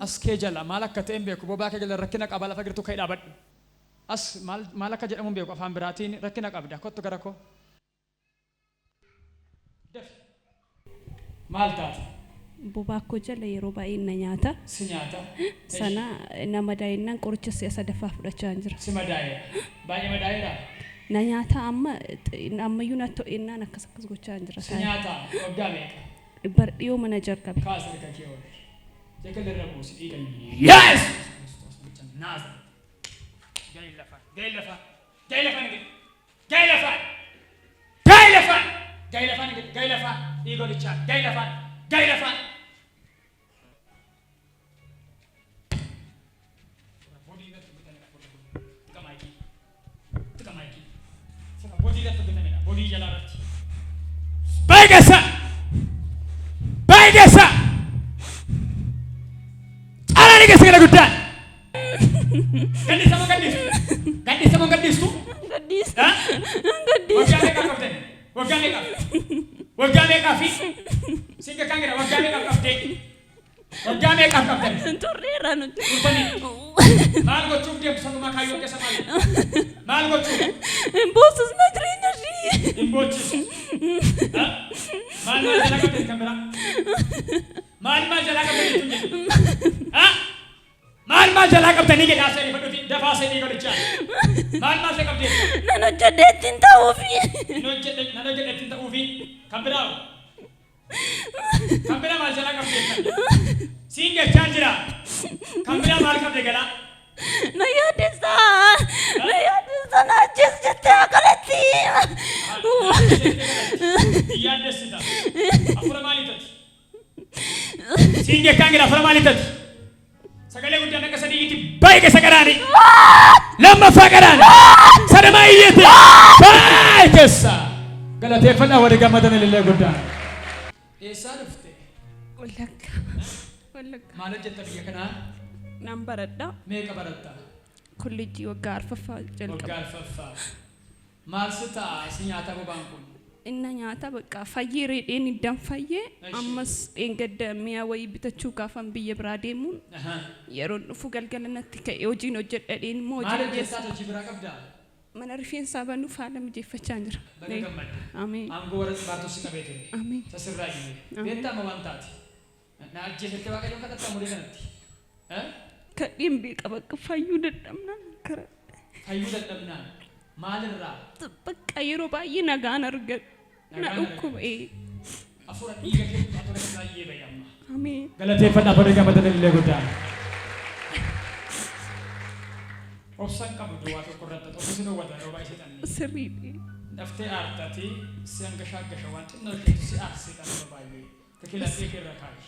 As kee jala maal akka ta'e hin beeku. Bobaa kee jala rakkina qaba lafa jirtu ka'ii dhaabadhu. As maal maal akka jedhamu hin beeku afaan biraatiin rakkina qabda. Kottu gara koo. Dafi. Maal taate? Bobaa koo jala yeroo baay'ee na nyaata. Si nyaata. Sana na madaa'ennaan qoricha si'a sadaffaa fudhachaa jira. Si madaa'eera. Baay'ee madaa'eera? Na nyaata amma ammayyuu natti ho'ennaan akkas akkas gochaa jira. Si nyaata waggaa meeqa? Bar dhiyoo mana jalqabe. Kaas harka kee ol. Jekal irra buusi dhiiga Yesuus Kiristoos namicha Naazreet. Ga'i lafaan, ga'i lafaan, ga'i lafaan gadi. Ga'i lafaan! Ga'i lafaan! Ga'i lafaan hin ga'i lafaan dhiiga olichaa ga'i lafaan ga'i lafaan. Bodii irratti hojjetamedha Tuqa maayikii. Tuqa maayikii. Sirra bodii irratti hojjetamedha bodii jalaa irratti. Baay'ee keessa! Baay'ee keessa! Caalaa ni keessa gala guddaan. Gadhiisa moo gadhiistu? Gadhiisa moo gadhiistu? Gadhiistu. Ha? Gadhiistu. Waggaa meeqaaf qabdan? Waggaa meeqaaf? Waggaa meeqaaf? Siin kakkaan jedha waggaa meeqaaf qabdee? Waggaa meeqaaf qabdan? Turreerra nuti. Turtanii. Maal gochuuf deemtu sanumaa kaayyoon keessa maali? Maal gochuuf? Hin boosisna jireenya ishii. Hin boochisu. Ha? Maal maal jalaa qabdan kan biraa? Maal maal jalaa qabdan jechuun jedhu? Ha? Maal maal jalaa qabdanii jedhaa seeni fadhuti dafaa seenii godhichaa. Maal maal see qabdee? Nan hojjedhe ittiin ta'uufi. Nan hojjedhe nan hojjedhe ittiin ta'uufi kan biraa hoo? Kan biraa maal jalaa qabdee? Siin jechaa jira. Kan biraa maal qabde galaa? Na yaaddessa. Na yaaddessa na ajjees jettee akkanatti. Hin yaaddessita. Hafuura maalii tati? Siin jechaan jira afura maaliif tati? Sagalee guddaan akka sadiitti baay'ee keessa qaraani. Lammaffaa qaraani. Sadamaa iyyate baay'ee keessa. Galateeffadhaa warri gammadan ilillee guddaa. Eessaa dhufte? Wallagga. Wallagga. Maal hojjetta biyya kanaa? Nan baradha. Meeqa baratta? Kolleejjii waggaa arfaffaa jalqaba. Waggaa arfaffaa. Maal si ta'a si nyaata bobaan kun? Inna nyaata bakka fayyee reedheen iddan fayyee Eshi. ammas dheengadda mi'a wayii bitachuu gaafan biyya biraa deemuun Ahaa. yeroon dhufu galgala natti ka'e hojiin hojjedhadheen immoo Maal hojii hojjettaa hojii biraa qabdaa? mana rifeensaa banuuf haala mijeeffachaa jira. Baga gammadde. Ameen. Aangoo warra xibaartuu si qabee ture. Ameen. Isa sirraa iyyee. Ameen. Beektaa amma waan taate? Na ajjeesettee Waaqayyoon kadhattaa umurii kanatti? Eh? Kadheen beeka bakka fayyuu dadhabnaan kara Fayyuu dadhabnaan maalirraa? bakka yeroo baay'ee nagaan argadhu na Nagaan dhukkuba. ee. Hafuura dhiiga kee tuqaa ture irraa iyyee ba'i amma. Ameen. Galateeffadhaa barri gammadan illee guddaa. Obsa hin qabdu waa tokko irratti obsa si dhowwata yeroo baay'ee seexanni. Sirriidha. Daftee aartati si hangashaaggasha waan xinnoo isheetu si aarsa seexanni yeroo baay'ee. Kake laphee kee irra kaa'i.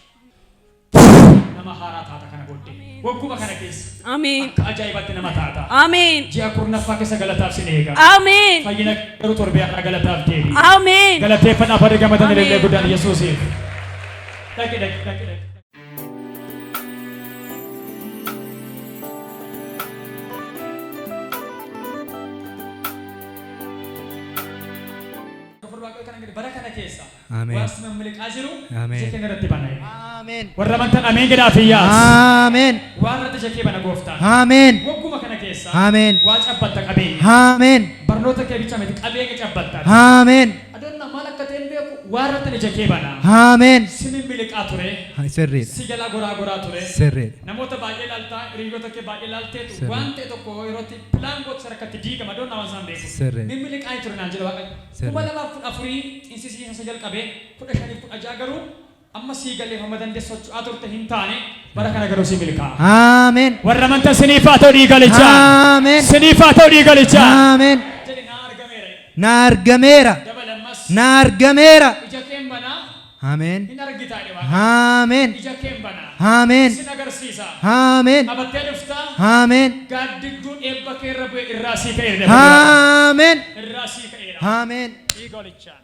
Nama haaraa taata kana booddee. Wagguma kana keessa. Ameen. Akka ajaa'ibaatti nama taata. Ameen. Ji'a kurnaffaa keessa galataaf sin eega. Ameen. Fayyina garuu torbee har'aa galataaf deebi. Ameen. Galateeffadhaa farri gammadan Ameen. ilillee guddaan Yesuusiif. Dhaqi dhaqi dhaqi dhaqi. Gafur Waaqayyo kana gadi bara kana keessa Ameen. waan si mammiliqaa jiru Ameen. ija keenya irratti bana. Ameen. Warra amantan ameen jedhaa fi yaas. Ameen. Waan irratti ija kee bana gooftaan. Ameen. Wagguma kana keessa Ameen. waa cabbatta qabeenya. Ameen. Barnoota kee bicha miti qabeenya cabbatta. Ameen. Adoonna maal akka ta'e hin beeku waa irratti ija kee bana. Ameen. Si mimmiliqaa ture. Sirriidha. Si jalaa goraa goraa ture. Sirriidha. Namoota baay'ee ilaaltaa hiriyoota kee baay'ee ilaalteetu Sirrii. waan ta'e tokko yerootti pilaan gootu sadarkatti diigama adoonna waan isaan beeku. Sirrii. Mimmiliqaa ture naan jedha Waaqayyo. Sirrii. 2014 xinsisiisa isa jalqabe 15 16 garuu amma sii galee hamma dandeessu socho'aa turte hin taane bara kana garuu sii milkaa'a. Ameen. Warra amantan siniif haa ta'u dhiigalichaa. Ameen. Siniif haa ta'u dhiigalichaa. Ameen. Jedhi naa argameera. Na argameera. Dabala ammas Na argameera. ija keen banaa Ameen. hin argitaa jedhe Waaqayyo. Ameen. Ija keen banaa. Ameen. Sin agarsiisa. Ameen. Qabattee dhuftaa Ameen. gaaddidduun eebba kee irra bu'e irraa sii ka'eera. Ameen. Irraa sii ka'eera. Ameen. Dhiiga olichaan.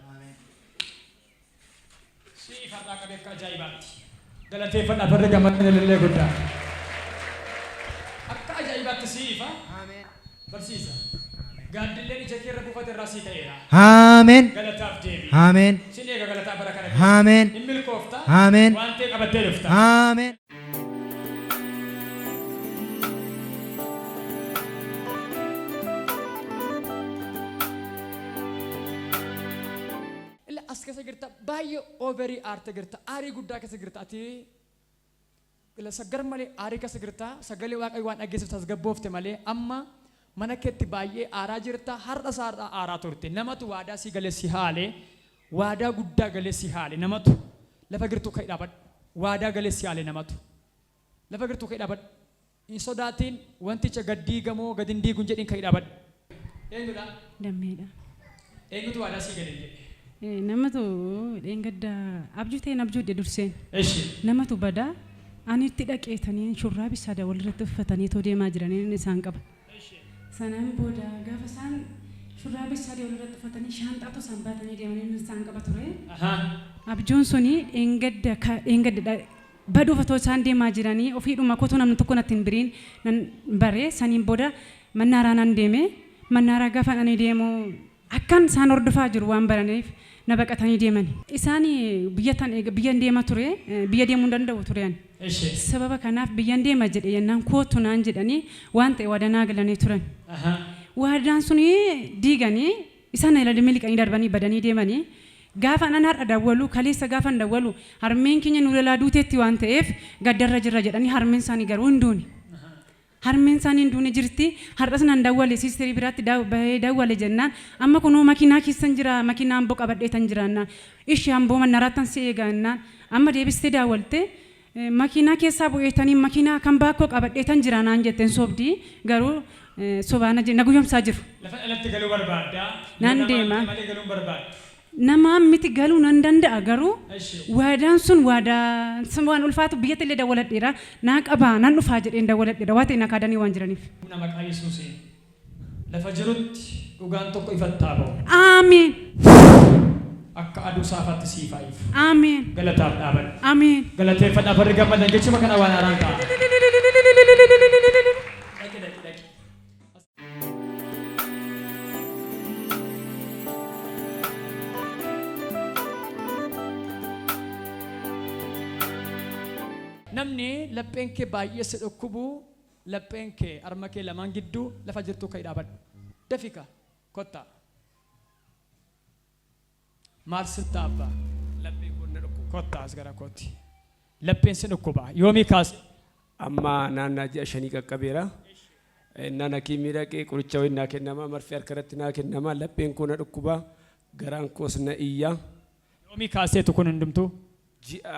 Siif har'aa qabee akka ajaa'ibaatti. Galateeffadhaa barri gammadan ilillee guddaa. Akka ajaa'ibaatti siifa barsiisa. Gaaddilleen ija kee irra buufate irraa sii ka'eera. Ameen. Galataaf deebi. Ameen. Sin eega galataa bara kana keessa. Ameen. Hin milkoofta. Ameen. Waan ta'e qabattee dhufta. Ameen. As keessa jirta, baay'ee overii aarte jirta, aarii guddaa keessa jirta. Ati gar malee aarii keessa jirta. Sagalee Waaqayyo waan dhageessuuf tasgabboofte malee amma mana keetti baay'ee aaraa jirta. Har'a isaarraa aaraa turte. Namatu waadaa si galee si haale, waadaa guddaa galee si haale. Namatu lafa jirtu ka'ii dhaabadhu. Waadaa galee si haale namatu lafa jirtu ka'ii dhaabadhu. Hin sodaatiin, wanticha gad diigamoo gad hin diigun jedhin, ka'ii dhaabadhu. Eenyudha? Dammeedha. Eenyutu waadaa si galee jedhe? Namatu dheengadda abjuu ta'een abjuudhe durseen. Eshi. Namatu badaa ani itti dhaqeetanii shurraabi sada walirratti uffatanii too deemaa jiranii isaan qaba. Sanaan booda gaafa isaan shurraabi sadii walirratti uffatanii shaanxaatu isaan baatanii deemanii isaan qaba ture. Abjuun suni dheengadda dheengadda baduuf otoo isaan deemaa jiranii ofiidhuma kootu namni tokko natti hin biriin nan bare. Saniin booda mannaaraa nan deeme. Mannaaraa gaafa ani deemu akkan isaan hordofaa jiru waan baraniif na baqatanii deeman. Isaan biyya tan biyyan deema ture, biyya deemuu hin danda'u ture ani. Sababa kanaaf biyyan deema jedhe yennaan kootu naan jedhanii waan ta'e waadanaa galanii turan. Waadaan suni diiganii isaan na ilaalanii miliqanii darbanii badanii deemanii. Gaafa anan har'a dawwalu, kaleessa gaafa dawwalu, harmeen keenya nu jalaa duuteetti waan ta'eef gaddarra jirra jedhanii. Harmeen isaanii garuu hin duune. Harmeen isaanii hin duune, jirti. Har'as nan dawwale, siisterii biraatti bahee dawwale jennaan, amma kunoo makiinaa keessan jira, makiinaa Amboo qabadheetan jiraannaan, ishee Amboo mannaraattan si eegannaan, amma deebistee daawwalte, makiinaa keessaa bu'eetanii makiinaa kan baakkoo qabadheetan jira naan jetteen. Sobdii garuu sobaa na guyyoomsaa jiru. Lafa dhalatti galuu barbaaddaa? Nan deema. Malee galuun barbaadda? Namaan miti, galuu nan danda'a garuu Eshi. waadaan sun waadaa sun waan ulfaatu biyyatti illee dawwaladheera, naa qabaa nan dhufaa jedheen dawwaladheera, waa ta'e na kaadanii waan jiraniif. Humna maqaa Yesuusiin lafa jirutti dhugaan tokko ifatti haa ba'u. Aameen. Akka aduu saafaatti siif haa ifu. Aameen. Galataaf dhaabadhu. Aameen. Galateeffadhaa barri gammadan jechuma kana waan haaraan ta'a. Dhaqi, dhaqi, dhaqi. Namni lapheen kee baay'ee si dhukkubu, lapheen kee harma kee lamaan gidduu lafa jirtu ka'ii dhaabadhu. Dafika kottaa. Maal sitti abbaa? Lapheen kun na dhukkuba. Kottaa as gara kootti. Lapheen si dhukkuba. Yoomii kaase? Amma naannaa ji'a 5 qaqqabeera. Innaan hakiimii dhaqee qoricha wayii naa kennama, marfee harka irratti naa kennama, lapheen koo na dhukkuba, garaan koos na iyya. Yoomii kaaseetu kun hundumtuu? Ji'a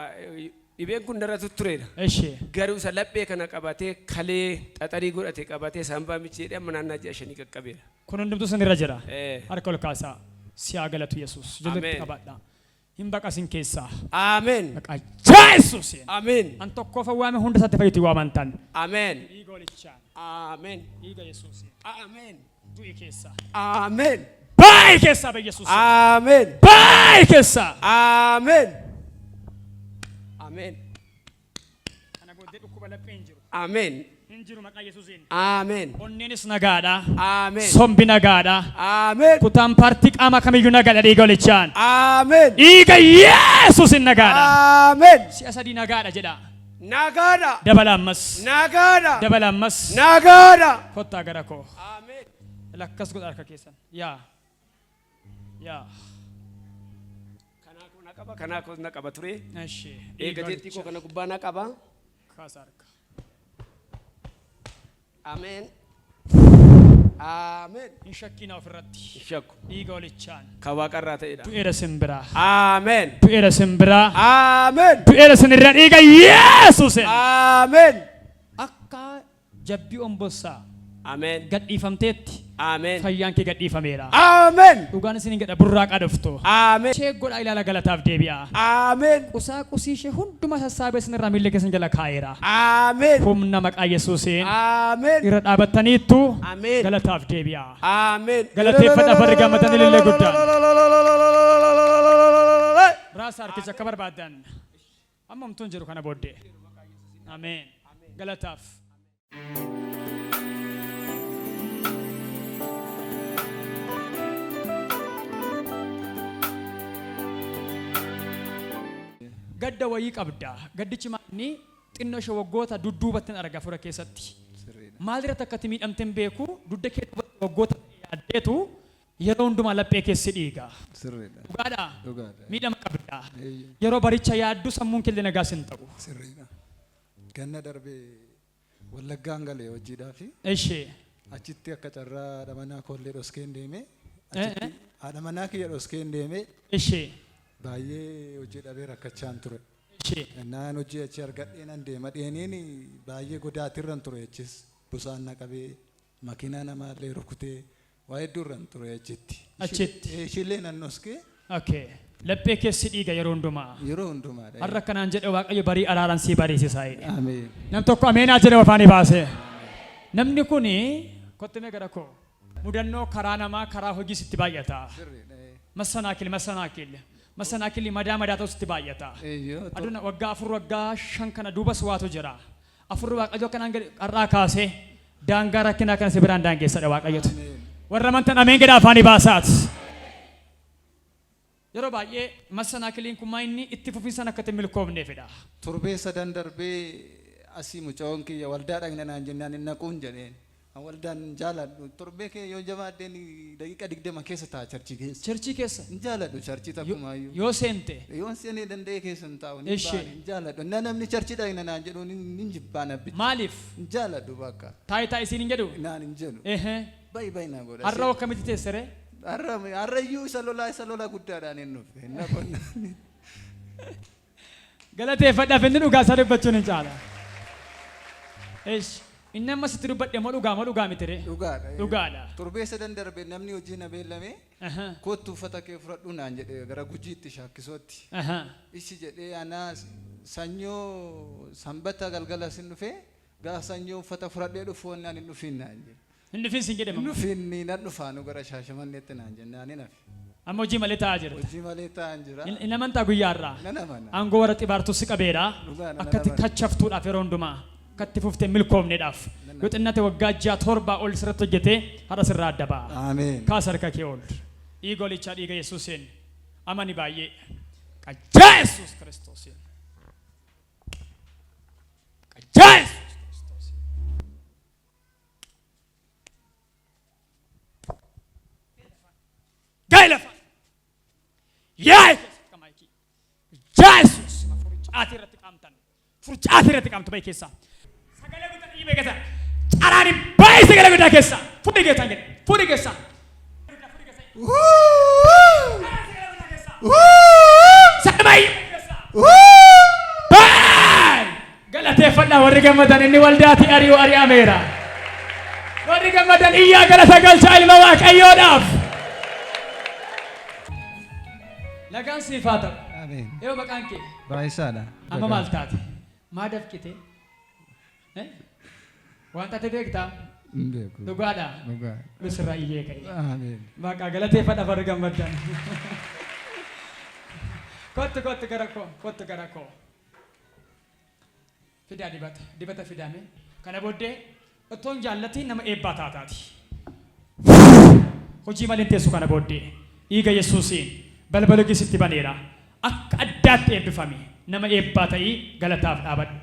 dhibeen kun narra tuttureera. Eshi. Garuu isa laphee kana qabatee, kalee xaxarii godhate qabatee, saambaa micheedhe, amma naannaa ji'a 5 qaqqabeera. Kun hundumtuu sinirra jira. Ee. Harka ol kaasaa. Si haa galatu Yesuus. Jalatti Ameen. qabadha. Hin baqasin keessaa. Ameen. Maqaa Yesuusiin. Ameen. An tokkoofa waame, hunda isaatti fayyutti waamantan. Ameen. Dhiiga hoolichaan. Ameen. Dhiiga Yesuusiin. Ameen. Du'i keessaa. Ameen. Baay'ee keessaa ba Yesuus. Ameen. Baay'ee keessaa. Ameen. Ameen. Kana booddee dhukkuba laphee hin jiru. Ameen. Hin jiru maqaa Yesuusiin. Ameen. Onneenis nagaadha. Ameen. Sombi nagaadha. Ameen. Kutaan paartii qaama kamiyyuu nagaadha dhiiga hoolichaan. Ameen. Dhiiga Yesuusin nagaadha. Ameen. Si'a sadii nagaadha jedha. Nagaadha. Dabala ammas. Nagaadha. Dabala ammas. Nagaadha. Kottaa gara koo. Ameen. Lakkas godha harka keessan. Yaa. Yaa. Kanaa koo na qaba, kanaa koo na qaba ture. Eshi. Eegateetti koo kana gubbaa na qaba. Kaasa harka. Ameen. Ameen. Hin shakkiina ofirratti. Shakku. Dhiiga hoolichaan. Kan waaqarraa ta'edha. Du'eera simbiraa. Ameen. Du'eera simbiraa. Ameen. Du'eera sinirra dhiiga Yesuusin. Ameen. Akka jabbii ombossaa Ameen. gadhiifamteetti Ameen. fayyaan kee gadhiifameera. Ameen. Dhugaan isin gadha burraaqaa dhuftu. Ameen. Ishee godhaa ilaala, galataaf deebi'a. Ameen. Qusaa qusii ishee hundumaa sassaabee isinirraa miilla keessan jala kaa'eera. Ameen. Humna maqaa Yesuusiin Ameen. irra dhaabattaniittu Ameen. galataaf deebi'a. Ameen. Galateeffadhaa barri gammadan ilillee guddaan. Raasa harkicha akka barbaaddan. Amma homtuun jiru kana booddee. Ameen. Galataaf. Gadda wayii qabda. Gaddichi maali? Xinnoo ishee waggoota dudduubatti arga fura keessatti. Maal irratti akkatti miidhamte hin beeku, dugda kee duubatti waggoota yaaddeetu Yeroo hundumaa laphee keessi dhiiga. Sirriidha. Dhugaadhaa? Dhugaadha. Miidhama qabda. Eeyyee. Yeroo baricha yaaddu sammuun kee nagaas hin ta'u. Sirriidha. Ganna darbee Wallaggaan galee hojiidhaafi Ishee. achitti akka carraa haadha manaa koollee dhoskeen deeme. Eh, eh. Achitti haadha manaa kiyya dhoskeen deeme Ishee. baay'ee hojii dhabee rakkachaan ture. Ishee. Naan hojii achi argadhee nan deema dheeniin baay'ee godaatirran ture achis busaan na qabee makiinaa namaallee rukutee waa hedduurran ture achitti. Achitti. Ishiillee nan dhoskee Okay. Laphee keessi dhiiga yeroo hundumaa. yeroo hundumaadha. Har'a akkanaan jedhe Waaqayyo barii araaran sii bariisisaa jedhe. Ameen. Nam tokko ameenaa jedhe afaanii baasee. Namni kun kottu mee gara koo. Mudannoo karaa namaa karaa hojii sitti baay'ata. Sirriidha. Massanaakil massanaakil massanaakilli madaa madaa ta'u sitti baay'ata. Eeyyoo. Aduna waggaa 4 waggaa 5 kana duubas waatu jira. Afurri Waaqayyo akkanaan gadi har'aa kaasee daangaa rakkinaa kana si biraan daangeessadha Waaqayyotu. Warra amantan ameen jedhaa afaanii baasaat. Yeroo baay'ee massanaakiliin kun maa inni itti fufinsaan akka itti hin milkoofneefidha. Torbee sadan darbee asii mucayoon kiyya waldaa dhaqna naan jennaan hin naquun jedheen. An waldaan hin jaaladhu. Torbee kee yoo jabaadheen daqiiqa 20 keessa ta'a charchii keessa. Charchii keessa? Hin jaaladhu charchii takkumaayyuu. Yoo seente? Yoon seenee danda'ee keessa hin taa'u. Hin Ishee. ba'an hin jaaladhu. Na namni charchii dhaqna naan jedhu hin jibbaa nabbicha. Maaliif? Hin jaaladhu bakka. Taayi taayi isiin hin jedhu? Naan hin jedhu. Ehee. Bayi bayi na godha. Har'a hoo akkamitti teessere? Har'a har'ayyuu isa lolaa isa lolaa guddaadhaan hin dhufe. Hin dhaqu. Galateeffadhaaf inni dhugaa isaa dubbachuun hin caala. Eesh. Inni amma sitti dubbadhe moo dhugaa moo dhugaa miti ree? Dhugaadha. Dhugaadha. Torbee sadan darbe namni hojii na beellame kottu uffata kee fudhadhu naan jedhe gara Gujiitti Shaakkisootti. Ishi jedhee anaa sanyoo sanbata galgala sin dhufe gaafa sanyoo uffata fudhadhee dhufu naan hin dhufiin naan jedhe. Hin dhufiin sin jedhe Hin dhufiin nan dhufaa nu gara Shaashamanneetti naan jennaan hin hafe. Amma hojii malee taa'aa jirta. Hojii malee taa'an jira. Hin amantaa guyyaa har'aa? Nan amana. Aangoo warra xibaartuu si qabeera. Dhugaa nan Akka itti amana. kachaftuudhaaf yeroo hundumaa. Akka itti fuftee hin milkoofneedhaaf. Yoo xinnate waggaa 6 7 ol sirratti hojjetee har'a sirraa adda ba'a. Ameen. Kaas harka kee ol. Dhiiga hoolichaa dhiiga Yesuusiin amani baay'ee. Qajjaa Yesuus Kiristoosiin. Qajjaa Yesuus Kiristoosiin. Gaa'e lafa. Yaa'e keessatti qamaayikii. Jaasus furcaatii irratti qaamtan. Furcaatii irratti qaamtu ba'i keessaa. Sagalee guddaa dhiibee keessa. Caraan ba'i sagalee guddaa keessa. Fuudhi keessaa jedhe. Fuudhi keessaa. Sagalee Baay! Galateeffadhaa warri gammadan inni waldaatii ari'u ari'ameera. Warri gammadan iyyaa galata galchaa ilma Waaqayyoodhaaf. Nagaan siif haa ta'u. Ameen. Yoo maqaan kee Baay'isaadha. amma maal taate? Maa dafqite? Eh? Waan taate beektaa? Hin beeku. Dhugaadha. Dhugaa. Sirraa iyyee ka'e. Ameen. Baqa galateeffadha warri gammaddan. Kottu kottu gara koo kottu gara koo. Fidaa dibata dibata fidaame. Kana booddee otoo hin jaallatiin nama eebbaa taataati. Hojii malee hin teessu kana booddee dhiiga Yesuusiin balbala hojii sitti baneera. Akka addaatti eebbifami. Nama eebbaa ta'ii galataaf dhaabadhu.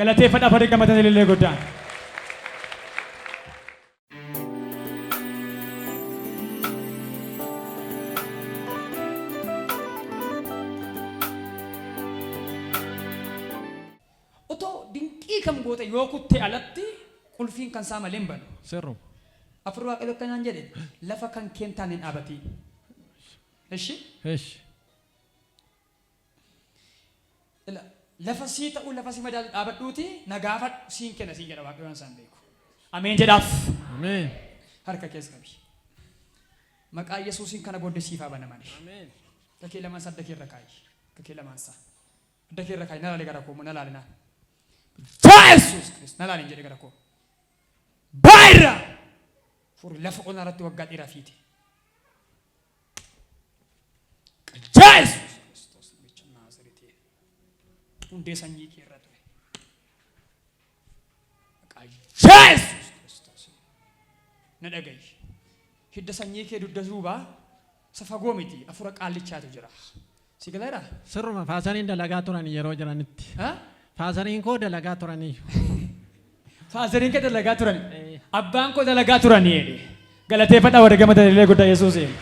Galateeffadhaa warri gammadan ilillee guddaan. Otoo dinqii kam goote yoo kutte alatti qulfiin kan isaa malee hin banu. Sirru. Afur Waaqayyo akkanaan jedhe lafa kan kee hin taane hin dhaabatiin. Eshi? Eshi. Ila lafa sii ta'uu lafa si madaalu dhaabadhuuti na gaafadhu siin kenna siin jedha Waaqayyo waan isaan beeku. Ameen jedhaaf. Ameen. Harka kees qabi. Maqaa Yesuusiin kana booddee siif haa banamani. Ameen. Harka kee lamaan isaa adda kee irra kaa'i. Harka kee lamaan isaa. Adda kee irra kaa'i. Na laali gara koo na laali naan. Jaa Yesuus Kiristoos na laali hin jedhe gara koo. Baay'irra. Furi lafa onaa irratti waggaa dheeraa fiite. Jaa Yesuus Kiristoos namicha Naaziritiin hundee sanyii kee irra ture. Maqaa Yesuus Kiristoos na dhaga'i. Hidda sanyii kee dugda duubaa isa fagoo miti afura qaallichaatu jira. Si galeera? Sirruma faasariin dalagaa turan yeroo jiranitti. Ha? Faasariin koo dalagaa turanii. Faasariin kee dalagaa turan. Abbaan koo dalagaa turanii jedhe. Galateeffadhaa warri gammadan illee guddaa Yesuusiin.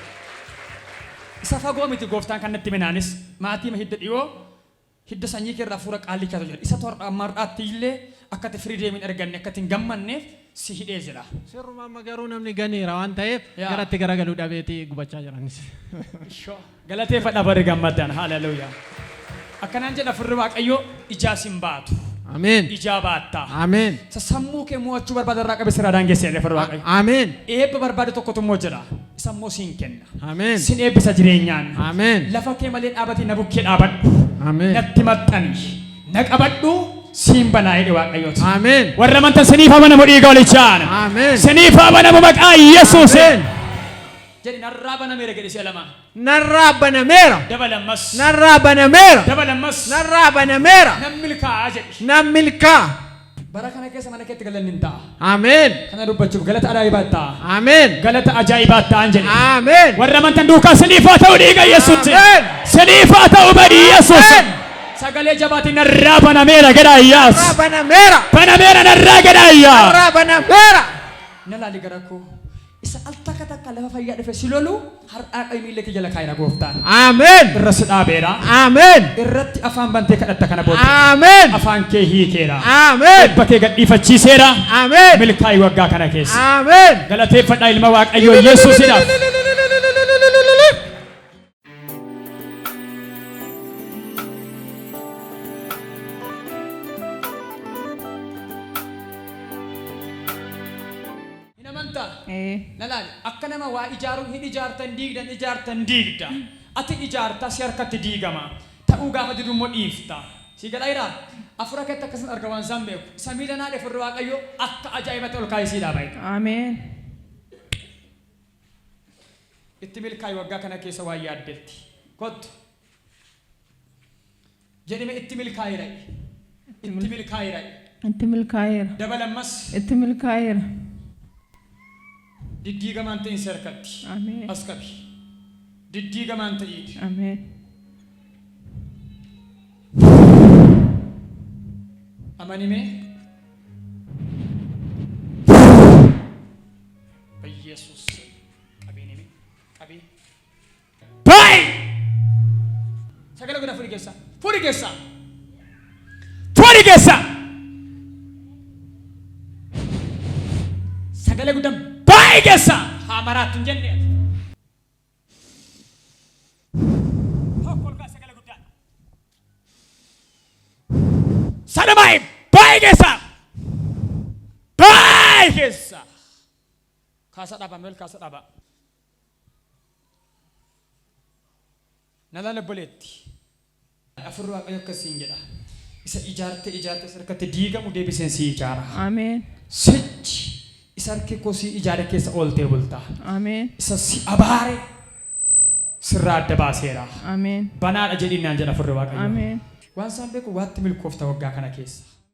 Isa fagoo miti gooftaan kan natti minaanis maatii hidda dhiyoo hidda sanyii kee irraa hafuura qaallichaatu jira. Isa torba amma har'aatti illee akka ati firii deemin arganne akka ati hin gammanneef si hidhee jira. Sirruma amma garuu namni ganeera waan ta'eef Yaa. garatti garagaluu dhabeetii gubachaa jiranis. Ishoo. Galateeffadha barri gammaddan. Haleluuyaa. Akkanaan jedha furri Waaqayyoo ijaa sin baatu. Ameen. Ijaa baatta. Ameen. Isa sammuu kee mo'achuu barbaada irraa qabe sirraa daangessee jedhe furri Waaqayyo. Ameen. Eebba barbaadu tokkotu immoo jira. Isa immoo siin kenna. Ameen. Sin eebbisa jireenyaan. Ameen. Lafa kee malee dhaabatee na bukkee dhaabadhu. Ameen. Natti maxxani. Na qabadhu siin banaa jedhe Waaqayyooti. Ameen. Warra amantan siniif amanamu dhiiga olichaan. Ameen. Siniif amanamu maqaa Yesuusiin. Ameen. Jedhi narraa banameera jedhi si'a lama. Narraa banameera. Dabalammas. Narraa banameera. Dabalammas. Narraa banameera. Nan milkaa'aa jedhi. Nan milkaa. Bara kana keessa mana keetti galanni hin ta'a. Ameen. Kana dubbachuuf galata ajaa'ibaa ta'a. Ameen. Galata ajaa'ibaa ta'an jedhe. Ameen. Warra amantan duukaa siniif haa ta'u dhiiga Yesuusiin. Ameen. Siniif haa ta'u bari Yesuus. Ameen. Sagalee jabaatiin narraa banameera jedha Iyyaas. Narraa banameera. Banameera narraa jedha Iyyaas. Narraa banameera. Na laali gara koo. Isa al takka takka lafa fayyaa dhufe si lolu har'aa qabi miilla kee jala kaayira gooftaan. Ameen. Irra si dhaabeera. Ameen. Irratti afaan bantee kadhatta kana booda. Ameen. Afaan kee hiikeera. Ameen. Eebba kee gadhiifachiiseera. Ameen. Milkaa'i waggaa kana keessa. Ameen. Galateeffadhaa ilma Waaqayyoo Yesuusidhaaf. Hin amantaa? Ee. Na laali akka nama waa ijaaruu hin ijaartan diigdan ijaartan diigda. Ati ijaarta si harkatti diigama. Ta'uu gaafa didu immoo dhiifta. Si galaa jiraa? Afura keetti akkasin arga waan isaan beeku. Isa miila naa dhefurri Waaqayyo akka ajaa'ibatti ol kaayee sii dhaaba. Ameen. Itti milkaa'i waggaa kana keessa waan yaaddetti. Kottu. Jedhime itti milkaa'i ra'i. Itti milkaa'i ra'i. Itti milkaa'eera. Dabalammas Itti milkaa'eera. diddiigamaan ta'in si harkatti. Ameen. As qabi. Diddiigamaan ta'iiti. Ameen. Amanime. Yesus. Qabiin himi. Qabii. Baay! Sagalee guddaa fuudhi keessa. Fuudhi keessa. Fuudhi keessa. Sagalee guddaa baay keessa. Haa maraattu hin jenne ati. Tokko ol kaasi sagalee guddaa. Sadamaa'e baay keessa. Baay keessa. Kaasa dhaaba meel kaasa dhaaba. Na laala obboleetti. Afurri Waaqayyo akkasiin jedha. Isa ijaarte ijaarte isa harkatti diigamu deebiseen si ijaara. Ameen. Sichi isa harki koo si ijaare keessa ooltee bulta. Ameen. Isa si abaare sirraa adda baaseera. Ameen. Banaadha jedhiin naan jedha afurri Waaqayyo. Ameen. Waan isaan beeku waatti milkoofta waggaa kana keessa.